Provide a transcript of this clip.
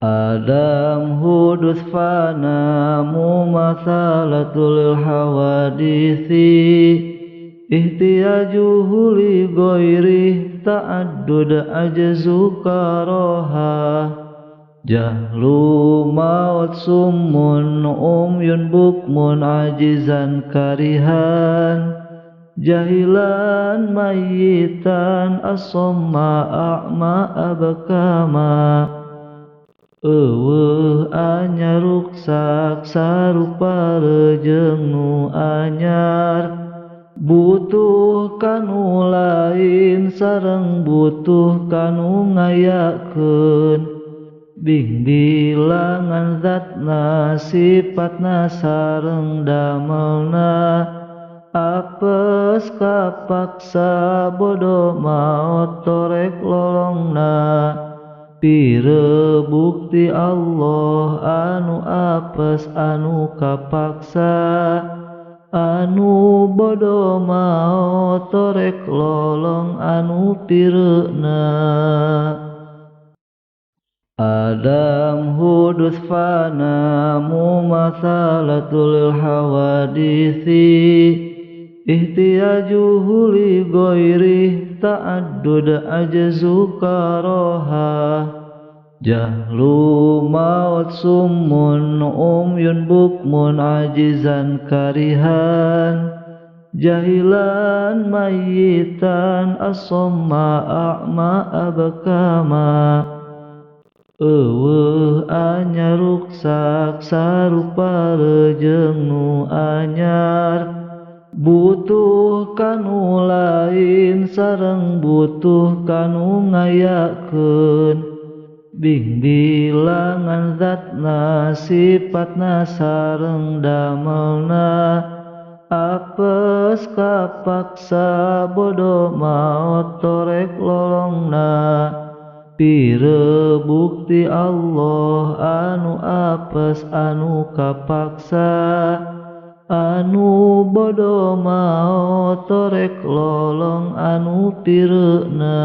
Adam hudus fana mumatsalatul hawadisi ihtiyajuhu li ghairi ta'addud ajzu karaha jahlu maut summun umyun bukmun ajizan karihan jahilan mayitan asomma a'ma abkama eueuh anyar ruksak sarupa rejeung nu anyar butuh kanu lain sareng butuh kanu ngayakeun bingbilangan zatna sifatna sareng damelna apes kapaksa bodoh maot torek lolongna pire bukti Allah anu apes anu kapaksa anu bodoh maot torek lolong anu pireuna. Adam hudus fana mumatsalatul hawadisi ihtiyajuhu li ghairi ta'addud ajzu karaha jahlu maut summun umyun bukmun ajizan karihan jahilan mayitan asomma a'ma abkama eueuh anyar ruksak sarupa rejeung nu anyar butuh kanu lain sareng butuh kanu ngayakeun bingbilangan zatna sifatna sareng damelna apes kapaksa bodoh maot torek lolongna pire bukti Allah anu apes anu kapaksa anu bodoh maot torek lolong anu pireuna.